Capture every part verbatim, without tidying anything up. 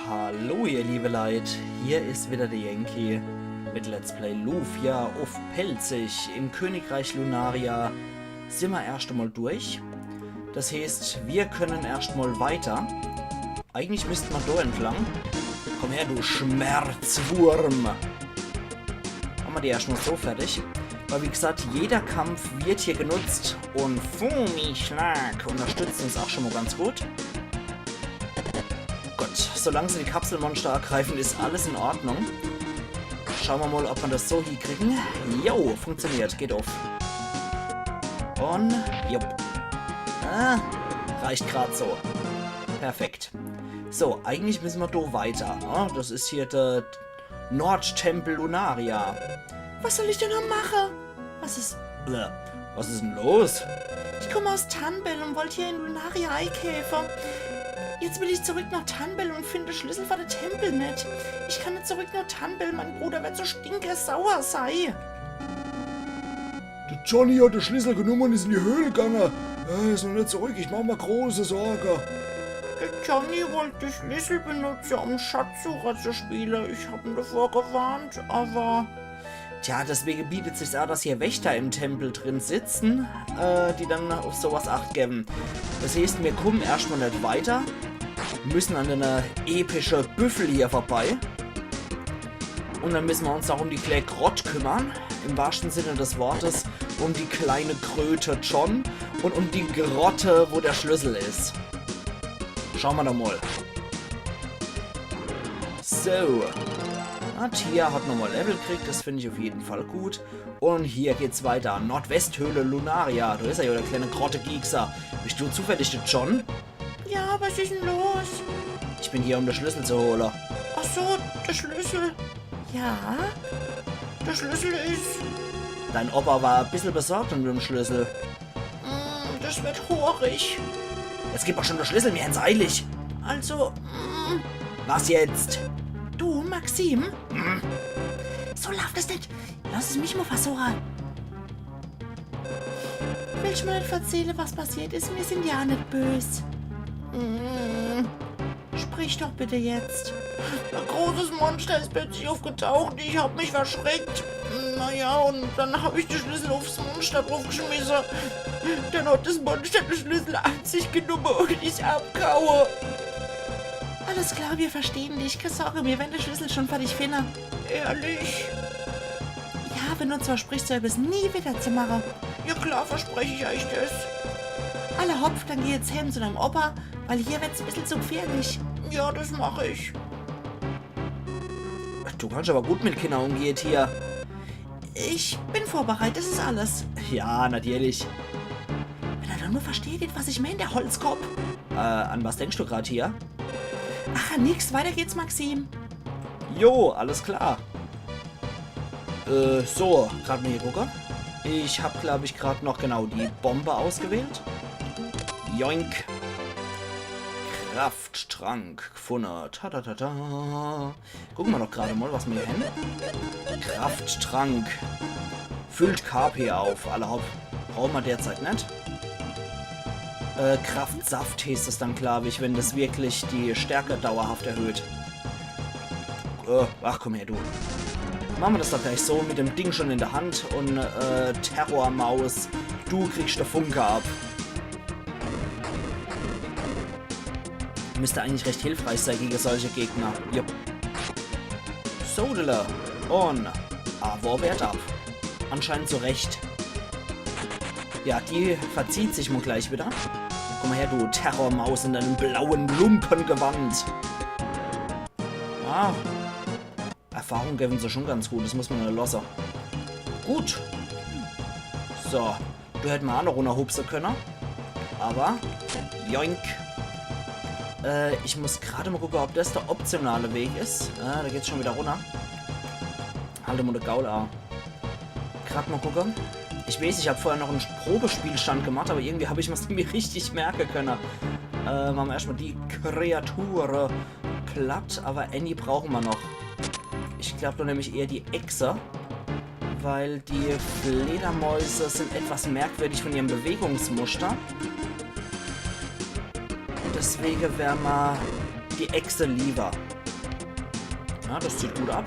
Hallo ihr liebe Leit, hier is wieder der Yankee mit Let's Play Lufia uff Pälzisch. Im Königreich Lunaria simmer erscht emol durch. Das heeßt, mir können erscht mol weiter. Eigentlich misst mer do entlang. Komm her, du Schmerzwurm. Hammer die erscht mol so fertig. Weil wie gesagt, jeder Kampf wird hier genutzt und Fumi-Schlag unterstützt uns auch schon mol ganz gut. Gut, solang se die Kapselmonster angreifen, is alles in Ordnung. Schaue mer mol, ob mer das so hiekriegen. Jo, funktioniert, geht uff. Und, jupp. Ah, reicht grad so. Perfekt. So, eigentlich müsse mer do weiter. Ne? Das is hier der Nordtempel Lunaria. Was soll ich denn noch mache? Was is... Äh, was is denn los? Ich komm aus Tanbel und wollt hier in Lunaria eikäfe. Jetzt will ich zurück nach Tanbel und find de Schlüssel für de Tempel net. Ich kann net zurück nach Tanbel, mein Bruder wird so stinkesauer sei. Der Johnny hat de Schlüssel genumme und is in die Höhl gange. Er is noch net zurück, ich mach mer große Sorge. Der Johnny wollt de Schlüssel benutze, um Schatzsucher zu spiele. Ich hab en davor gewarnt, aber... Tja, deswege bietet sich's a, dass hier Wächter im Tempel drin sitzen, äh, die dann uff sowas acht gewwe. Das heeßt, mir kummen erscht mol net weiter, müssen an e epische Büffel hier vorbei. Und dann müsse mer uns auch um die klää Grott kümmern, im wahrsten Sinne des Wortes, um die kleine Kröte John und um die Grotte, wo der Schlüssel is. Schaue mer doch mol. So. Na, Tia hat nochmol Level gekriegt, das find ich uff jeden Fall gut. Und hier geht's weiter. Nordwesthöhle Lunaria. Do is er ja, der kleine Grotte-Giekser. Bist du zufällig der John? Ja, was is denn los? Ich bin hier, um de Schlüssel zu hole. Ach so, der Schlüssel. Ja? Der Schlüssel is... Dein Opa war e bissel besorgt um den Schlüssel. Mm, das wird hoorig. Jetzt gib doch schon de Schlüssel, mir hän's eilig. Also, mm. Was jetzt? Du, Maxim? Mm. So laaft es net. Lass es mich mol versuche. Willst du mir net verzähle, was passiert is? Mir sind ja net bös. Mm. Sprich doch bitte jetzt. Ein großes Monster ist plötzlich aufgetaucht. Ich hab mich verschreckt. Naja, und dann hab ich den Schlüssel aufs Monster draufgeschmissen. Dann hat das Monster den Schlüssel an sich genommen und ist abgehauen. Alles klar, wir verstehen dich. Keine Sorge, wir werden den Schlüssel schon für dich finden. Ehrlich? Ja, wenn du uns versprichst, so etwas nie wieder zu machen. Ja klar, verspreche ich euch das. Alla hopp, dann geh jetzt heim zu deinem Opa, weil hier wird's ein bisschen zu gefährlich. Ja, das mach ich. Du kannst aber gut mit Kindern umgehen, Tia. Ich bin vorbereitet, das ist alles. Ja, natürlich. Wenn er dann nur versteht, was ich mein, der Holzkopf. Äh, an was denkst du grad, Tia? Ach, nix, weiter geht's, Maxim. Jo, alles klar. Äh, so, grad mal hier gucke. Ich hab, glaub ich, grad noch genau die Bombe ausgewählt. Joink. Krafttrank gefunne. Ta, ta, ta, ta. Gucke mer doch grad mal, was mer hier hän. Krafttrank. Füllt K P auf, alla hopp. Brauche mer derzeit net. Äh, Kraftsaft heeßt es dann, glaub ich, wenn das wirklich die Stärke dauerhaft erhöht. Äh, ach, komm her, du. Mache mer das doch gleich so, mit dem Ding schon in der Hand und, äh, Terrormaus, du kriegst de Funke ab. Müsste eigentlich recht hilfreich sei gegen solche Gegner. Jupp. Sodele. Und Avor wehrt ab. Anscheinend zu Recht. Ja, die verzieht sich mal gleich wieder. Komm mal her, du Terrormaus in deinem blauen Lumpengewand. Ah. Erfahrung gewwe se schon ganz gut, das muss mer nur losse. Gut. So, do hätt mer aa noch runnerhupse könne. Aber, joink. Äh, ich muss grad mal gucke, ob das der optionale Weg is. Äh, do geht's schon wieder runner. Halt mal de Gaul a. Grad mal gucke. Ich weiß, ich hab vorher noch en Probespielstand gemacht, aber irgendwie hab ich mir's nimmi richtig merke könne. Äh, mache mer erscht mal die Kreature platt, aber äni brauche mer noch. Ich glaub doch nämlich eher die Echse, weil die Fledermäuse sind etwas merkwürdig von ihrem Bewegungsmuster. Deswege wär mer die Echse lieber. Ja, das zieht gut ab.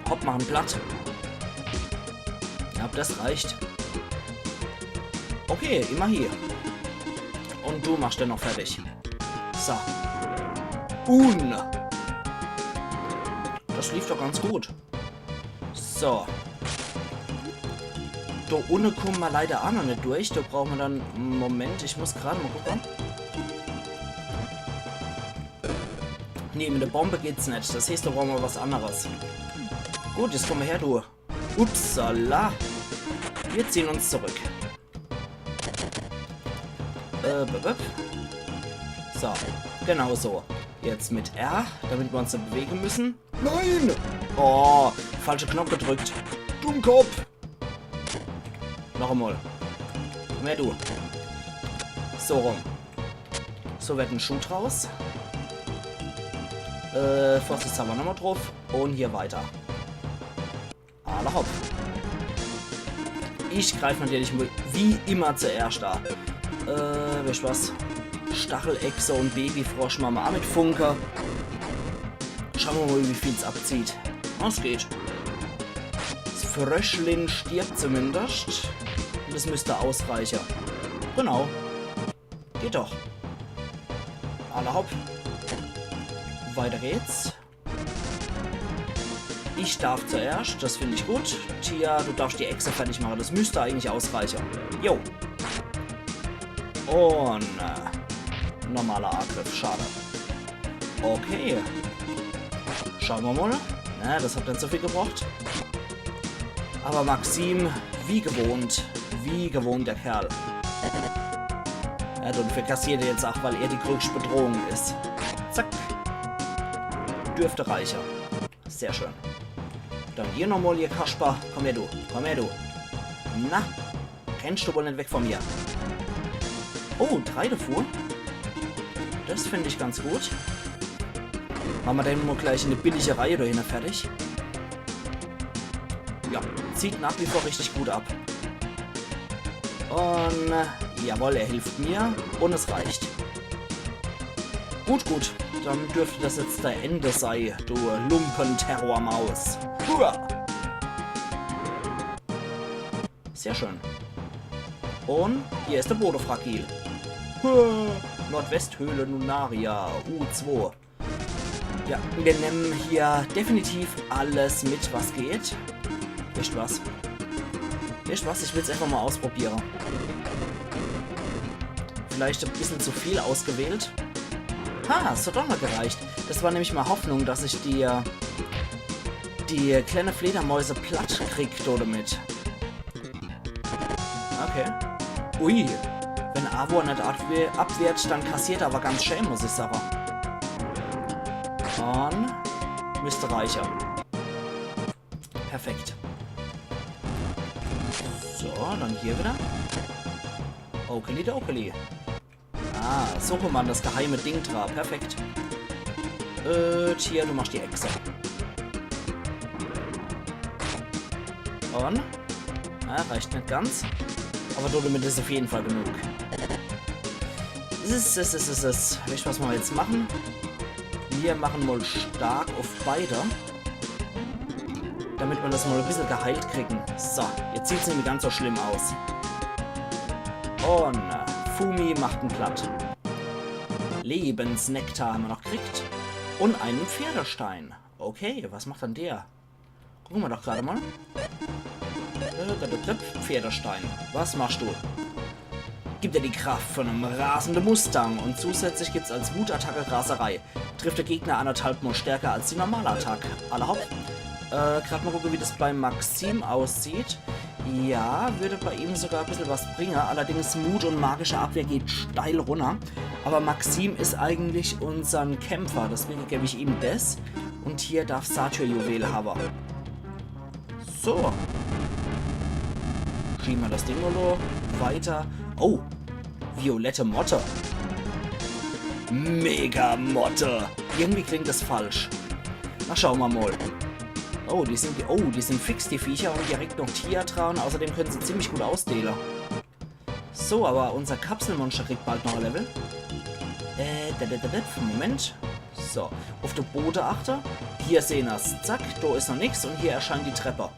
Hopp, mach en platt. Ja, ob das reicht. Okay, immerhin. Und du machst den noch fertig. So. Un. Das lief doch ganz gut. So. Do unne kumme ma leider aa noch net durch. Do brauche ma dann... Moment, ich muss grad mal gucke. Nee, mit der Bombe geht's net. Das heißt, do brauche ma was anderes. Gut, jetzt komm her, du. Upsala. Wir ziehen uns zurück. Äh, bup, bup. So, genau so. Jetzt mit R, damit wir uns dann bewegen müssen. Nein! Oh, falsche Knopf gedrückt. Dummkopf! Noch einmal. Mehr du. So rum. So wird ein Schuh draus. Äh, Vorsichtshalber nochmal drauf. Und hier weiter. Alla hopp. Ich greif natürlich wie immer zuerscht a. Äh, weescht was? Stachelechse und Babyfrosch mache ma aa mit Funke. Schaue ma mal, wie viel's abzieht. Ah, es geht. Das Fröschlin stirbt zumindest. Und das müsst ausreiche. Genau. Geht doch. Alla hopp. Weiter geht's. Ich darf zuerscht, das find ich gut. Tia, du darfst die Echse fertig mache, das müsst eigentlich ausreiche. Jo. Und äh, normaler Angriff, schade. Okay. Schaue ma mal. Na, das hat net so viel gebracht. Aber Maxim, wie gewohnt, wie gewohnt der Kerl. Ja, dann verkassiert er jetzt aa, weil er die größte Bedrohung is. Zack. Dürft reiche. Sehr schön. Dann hier nochmal, hier Kasper. Komm her, du. Komm her, du. Na, rennscht du wohl net weg von mir? Oh, drei davor. Das find ich ganz gut. Mache ma den mal gleich in die billige Reihe do hinne fertig. Ja, zieht nach wie vor richtig gut ab. Und äh, jawohl, er hilft mir. Und es reicht. Gut, gut. Dann dürft das jetzt der Ende sei, du Lumpenterrormaus. Hua! Sehr schön. Und hier is der Bode fragil. Hua! Nordwesthöhle Nunaria, U zwei. Ja, wir nemme hier definitiv alles mit, was geht. Weescht was? Weescht was? Ich will's einfach mal ausprobiere. Vielleicht e bissel zu viel ausgewählt. Ha, es hat doch noch gereicht. Das war nämlich mei Hoffnung, dass ich die, äh, die kleine Fledermäuse platt krieg do damit. Okay. Ui. Wenn Avor net abwe- abwehrt, dann kassiert er aber ganz schää, muss ich sage. Und müsst reiche. Perfekt. So, dann hier wieder. Okeli dokeli. Ah, so kommt ma an das geheime Ding dra. Perfekt. Äh, Tia, du machst die Echse. Und? Ah, reicht net ganz. Aber do damit is auf jeden Fall genug. Es is, es is, es is. Weescht, was ma jetzt mache? Wir mache mal stark auf beide. Damit ma das mal e bissel geheilt kriege. So, jetzt sieht's net mehr ganz so schlimm aus. Und Fumi macht en platt. Lebensnektar haben ma noch gekriegt. Und einen Pferdestein. Okay, was macht dann der? Gucke ma doch grad mal. Äh, da, da, da, Pferdestein. Was machst du? Gibt dir die Kraft von einem rasenden Mustang und zusätzlich gibt's als Wutattacke Raserei. Trifft der Gegner anderthalb Mal stärker als die normale Attacke. Alla hopp. Äh, grad mal gucke, wie das bei Maxim aussieht. Ja, würde bei ihm sogar e bissel was bringe. Allerdings Mut und magische Abwehr geht steil runner. Aber Maxim is eigentlich unsern Kämpfer, deswege geb ich ihm des. Und hier darf Satyr-Juwel habe. So. Schiebe ma das Ding nur noch weiter. Oh. Violette Motte. Mega Motte. Irgendwie klingt das falsch. Na, schaue ma mal. Oh, die sind, oh, die sind fix, die Viecher. Und direkt noch Tia dra. Außerdem können sie ziemlich gut ausdeele. So, aber unser Kapselmonster kriegt bald noch e Level. Äh, da, da, da, da, Moment. So, uff de Bode achte. Hier sehn mer's. Zack, do is noch nix un hier erscheint die Trepp.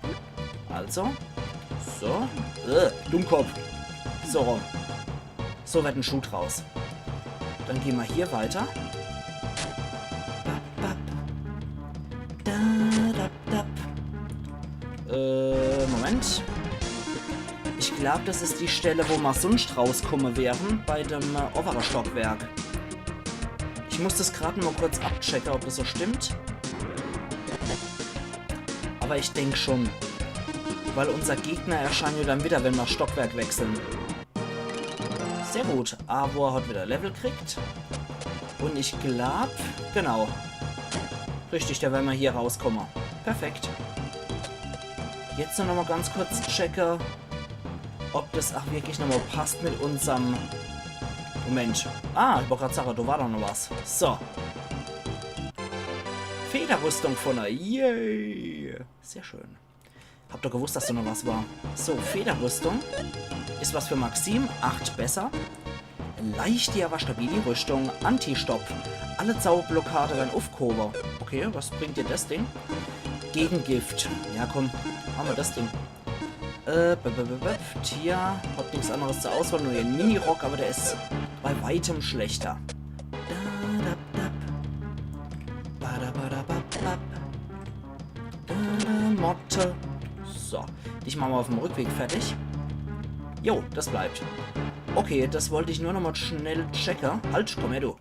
Also, so. Äh, Dummkopf. So rum. So werd en Schuh draus. Dann gehn mer hier weiter. Bap, bap. Da, da, da. Äh, Moment. Ich glaab, des is die Stell, wo mer sunscht rauskumme wären, bei dem äh, owwere Stockwerk. Ich muss des grad mol kurz abchecke, ob des so stimmt. Awwer ich denk schun. Weil unser Gegner erscheint jo dann widder, wenn mer Stockwerk wechseln. Sehr gut. Avor hat widder Level kriegt. Un ich glaab, genau. Richtig, do wern mer hier rauskomme. Perfekt. Jetzt noch mol ganz kurz checke, ob des ach wirklich noch mol passt mit unserm... Moment. Ah, ich wollt grad sage, do war doch noch was. So. Federrüstung vun der. Yay. Sehr schön. Hab doch gewusst, dass do noch was war. So, Federrüstung. Is was für Maxim. Acht besser. Leichte, awwer stabili Rüschtung. Anti-Stopp. Alle Zauberblockade werren uffgehowe. Okay, was bringt dir des Ding? Gegengift. Ja, komm, mache mer des Ding. Äh, b, b, b, b, Tia hat nix anneres zur Auswahl, nur ihren Minirock, awwer der is bei weitem schlechter. Da, da, da. Ba, da, ba, da, ba, ba. Da, da, Motte. So, dich mache mer uff em Rückweg fertig. Jo, des bleibt. Okay, des wollt ich nur noch mol schnell checke. Halt, komm her, du.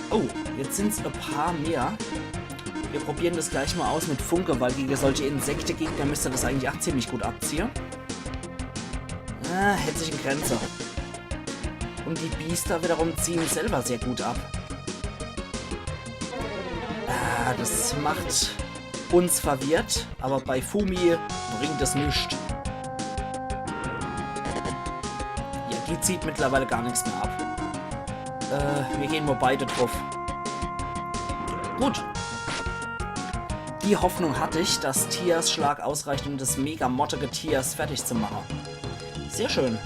Oh, jetzt sin's e paar mehr. Mir probieren des gleich mol aus mit Funke, weil gege solche Insektegegner müsst des eigentlich ach ziemlich gut abziehe. Äh, hält sich in Grenze. Un die Biester widderum ziehen selwer sehr gut ab. Ah, des macht uns verwirrt, awwer bei Fumi bringt es nix. Ja, die zieht mittlerweile gar nix mehr ab. Äh, mir gehn mol beide druff. Gut. Die Hoffnung hatt ich, dass Tias Schlag ausreicht, um des mega mottige Tias fertig zu mache. Sehr schön.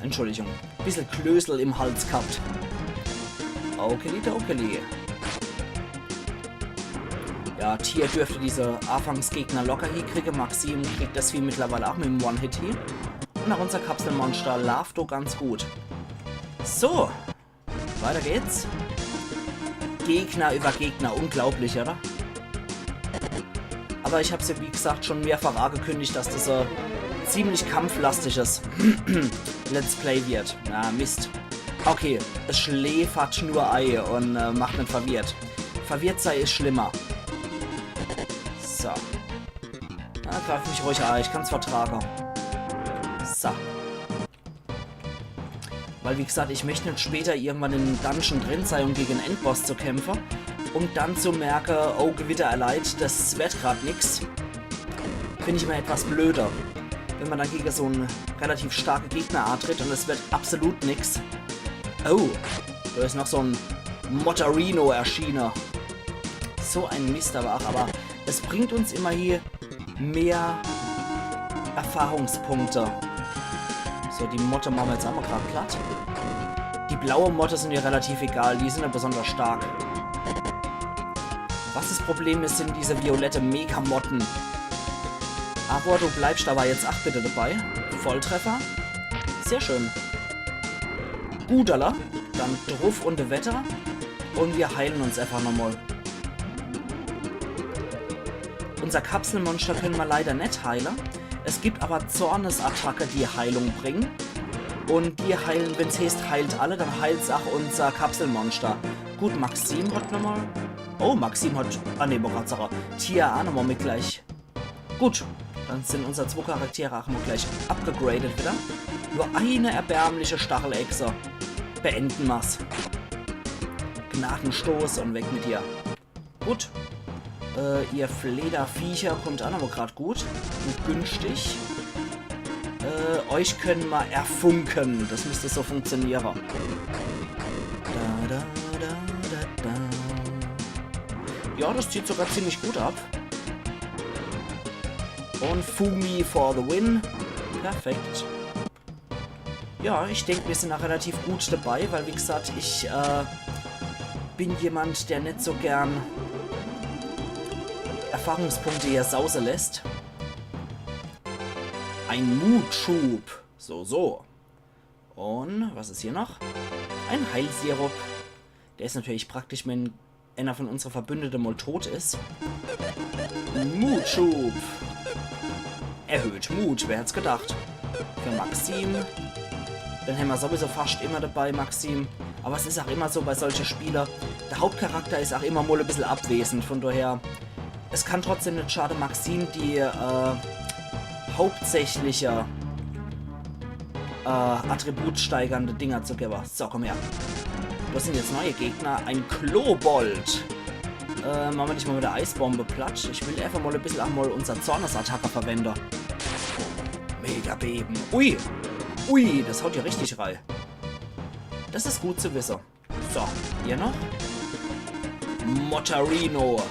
Entschuldigung. Bissel Klösel im Hals gehabt. Okeli dokeli. Ja, Tia dürft diese Afangsgegner locker hiekriege. Maxim kriegt des Vieh mittlerweile ach mit em One-Hit hie. Un ach unser Kapselmonster laaft doch ganz gut. So, weiter geht's. Gegner über Gegner, unglaublich, oder? Awwer ich hab's ja, wie gesagt, schun mehrfach angekündigt, dass des e ziemlich kampflastiges Let's Play wird. Na, Mist. Okay, es schläfert nur ei un äh, macht net verwirrt. Verwirrt sei is schlimmer. So. Na, greif mich ruhig an, ich kann's vertrage. So. Weil, wie gesagt, ich möcht net später irgendwann in em Dungeon drin sei, um gege en Endboss zu kämpfe, um dann zu merke, oh, Gewitter erleid, des werd grad nix. Find ich immer etwas blöder, wenn mer dann gege so en relativ starke Gegner antritt un es werd absolut nix. Oh, do is noch so en Motterino erschiene. So en Mist awwer ach, awwer es bringt uns immerhin mehr Erfahrungspunkte. So, die Motte mache mer jetzt ach mol grad platt. Die blaue Motte sin mir relativ egal, die sin net besonders stark. Was des Problem is, sin diese violette Megamotten. Awwer du bleibst awwer jetzt ach bitte dabei. Volltreffer. Sehr schön. Gudala. Dann druff un weiter. Un mir heile uns äfach nochmol. Unser Kapselmonster kenne mer leider net heile. Es gibt awwer Zornesattacke, die Heilung bringe. Un die heile, wenn's heeßt, heilt alle, dann heilt's ach unser Kapselmonster. Gut, Maxim hat nochmol. Oh, Maxim hat. Ah, nee, wollt grad sage. Tia ach nochmol mit gleich. Gut, dann sin unser zwo Charaktere ach mol gleich upgegradet widder. Nur eine erbärmliche Stachelechse. Beende mer's. Gnadenstoß un weg mit dir. Gut. Äh, ihr Flederviecher kummt ach nochmol grad gut. Un günstig. Äh, euch kenne mer erfunke. Des müsst so funktioniere. Da, da, da, da, da. Ja, des zieht sogar ziemlich gut ab. Un Fumi for the win. Perfekt. Ja, ich denk, mir sin do relativ gut dabei, weil wie gesagt, ich äh, bin jemand, der net so gern Erfahrungspunkte hier sause lässt. Ein Mutschub. So, so. Und was is hier noch? Ein Heilsirup. Der is natürlich praktisch, wenn einer von unsere Verbündete mal tot is. Mutschub. Erhöht Mut, wer hätt's gedacht? Für Maxim. Den hämmer sowieso fascht immer dabei, Maxim. Aber es is auch immer so bei solche Spiele. Der Hauptcharakter is auch immer mal e bissel abwesend, von daher. Es kann trotzdem net schade, Maxim die äh, hauptsächliche äh, attributsteigernde Dinger zu gewwe. So, komm her. Das sin jetzt neue Gegner. Ein Klobold. Äh, mache mer dich mal mit der Eisbombe platt. Ich will einfach mal e bissel auch mal unser Zornesattacke verwende. Mega Beben. Ui. Ui, das haut ja richtig rei. Das is gut zu wisse. So, hier noch. Mottarino.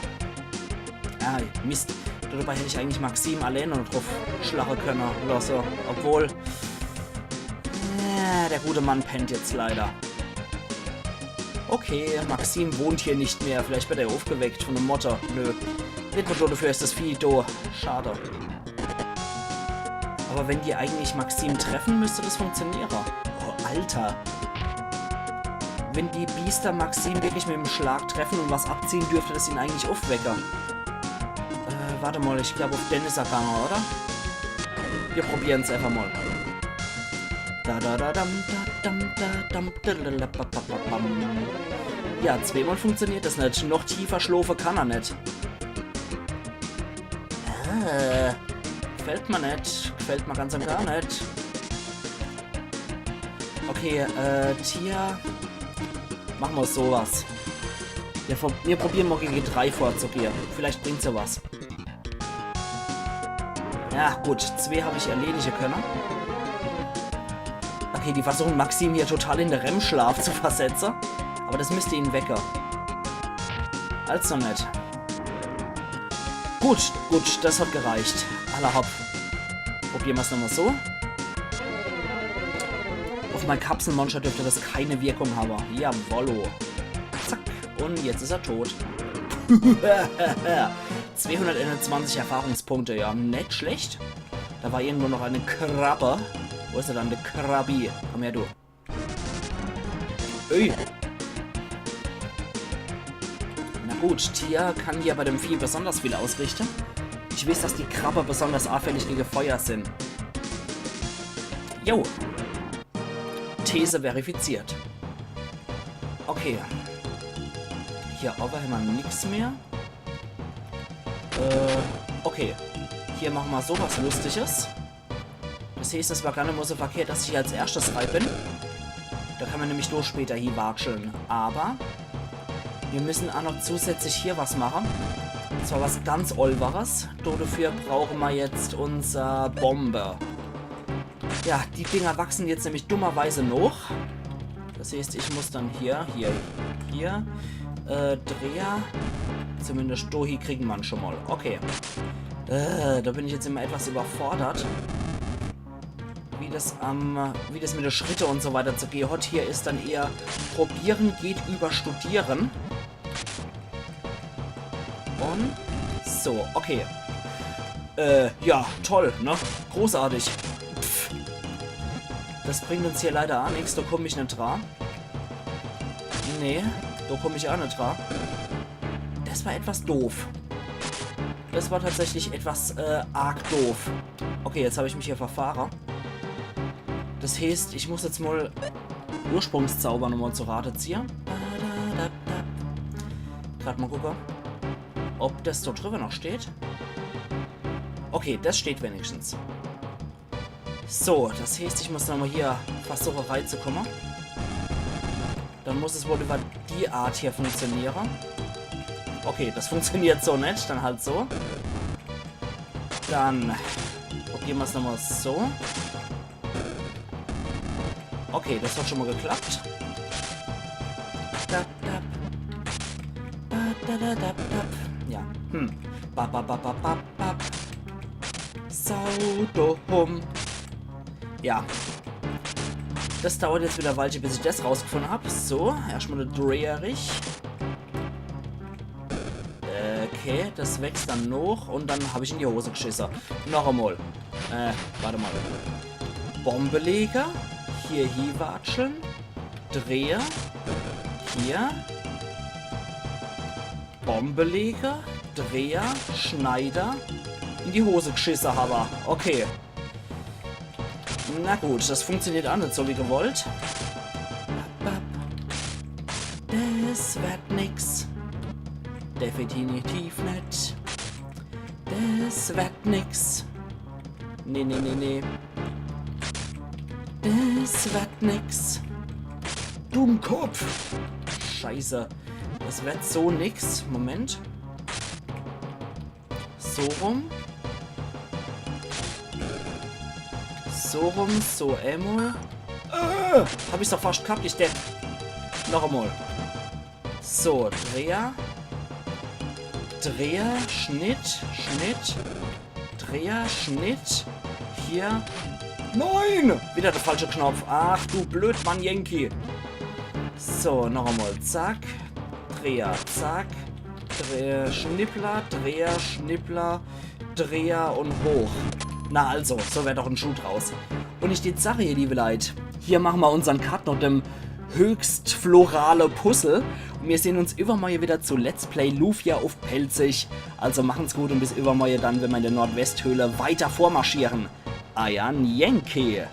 Ah, Mist. Dabei hätt ich eigentlich Maxim allein noch drauf schlache könne oder so. Obwohl. Äh, der gute Mann pennt jetzt leider. Okay, Maxim wohnt hier nicht mehr. Vielleicht wird er aufgeweckt von dem Motter. Nö. Net nur dafür is das Vieh do. Schade. Aber wenn die eigentlich Maxim treffen, müsste das funktioniere. Oh, Alter. Wenn die Biester Maxim wirklich mit dem Schlag treffen und was abziehen, dürfte das ihn eigentlich aufwecke. Äh, warte mal, ich glaub, auf den is er gange, oder? Wir probieren's einfach mal. Da, da, da, dam, da, dam, da, dam, da, da, da, ba, ba, ba, bam. Ja, zweimal funktioniert das net. Noch tiefer schlofe kann er net. Äh, gefällt mir net. Gefällt mir ganz und gar net. Okay, äh, Tia. Mache mer sowas. Wir, ver- wir probiere mal gegen drei vorzugehe. Vielleicht bringt's ja was. Ja, gut. Zwei hab ich erledige könne. Okay, die versuchen Maxim hier total in de REM-Schlaf zu versetze. Aber das müsste ihn wecke. Also net. Gut, gut, das hat gereicht. Alla hopp. Probiere mer's nochmal so. Auf mein Kapselmonster dürfte das keine Wirkung habe. Jawollo. Zack. Und jetzt is er tot. Zweihunderteinundzwanzig Erfahrungspunkte, ja, net schlecht. Da war irgendwo noch eine Krabbe. Wo is er dann, der Krabbi? Komm her, du. Ui. Na gut, Tia kann hier bei dem Vieh besonders viel ausrichte. Ich weiß, dass die Krabbe besonders anfällig gegen Feuer sin. Jo. These verifiziert. Okay. Hier owwe hämmer nix mehr. Äh, okay. Hier mache mer sowas Lustiges. Das heißt, es war gar net mal so verkehrt, dass ich als erschtes rei bin. Da kann mer nämlich doch später hiewatscheln. Aber mir müssen auch noch zusätzlich hier was mache. Und zwar was ganz Olweres. Dodefür brauche mer jetzt unser Bombe. Ja, die Dinger wachsen jetzt nämlich dummerweise noch. Das heißt, ich muss dann hier, hier, hier, äh, Dreher. Zumindest do hie kriegen mer schon mal. Okay. Äh, da bin ich jetzt immer etwas überfordert. Wie das am, wie das mit de Schritte und so weiter zu gehe hat. Hier is dann eher probieren geht über studieren. Und so, okay. Äh, ja, toll, ne? Großartig. Pff. Das bringt uns hier leider auch nix, da komm ich net dra. Nee, da komm ich auch net dra. Das war etwas doof. Das war tatsächlich etwas, äh, arg doof. Okay, jetzt hab ich mich hier verfahre. Das heißt, ich muss jetzt mal Ursprungszauber nochmal zu Rate ziehe. Grad mal gucke, ob das dort drüber noch steht. Okay, das steht wenigstens. So, das heißt, ich muss nochmal hier versuche reizukomme. Dann muss es wohl über die Art hier funktioniere. Okay, das funktioniert so net, dann halt so. Dann probiere mer's nochmal so. Okay, das hat schon mal geklappt. Dap, dap. Ba, da, da, dap, dap. Ja. Hm. Ba, ba, ba, ba, ba, ba. Sau dumm. Ja. Das dauert jetzt wieder e Weilche, bis ich das rausgefunde hab. So, erschtmol de Dreherich. Okay, das wächst dann noch und dann hab ich in die Hose geschisse. Noch emol. Äh, wart emol. Bombeleger. Hier hiewatscheln. Dreher. Hier. Bombeleger. Dreher. Schneider. In die Hose geschisse hab er. Okay. Na gut, das funktioniert aa net so wie gewollt. Das werd nix. Definitiv net. Das werd nix. Nee, nee, nee, nee. Das werd nix. Dummkopf. Scheiße. Das werd so nix. Moment. So rum. So rum, so emol. Äh, hab ich's doch fascht gehabt, ich Depp. Noch emol. So, Dreher. Dreher, Schnitt, Schnitt. Dreher, Schnitt. Hier. Nein! Wieder de falsche Knopf. Ach du Blödmann, Yankee. So, noch emol. Zack. Dreher, zack. Dreher, Schnippler, Dreher, Schnippler, Dreher und hoch. Na also, so werd doch en Schuh draus. Und ich dät sage, ihr liebe Leit, hier mache mer unsern Cut noch dem höchst florale Puzzle. Und mir sehn uns iwwermorje wieder zu Let's Play Lufia uff Pälzisch. Also machen's gut und bis iwwermorje dann, wenn mer in de Nordwesthöhle weiter vormarschieren. Eier Yankee.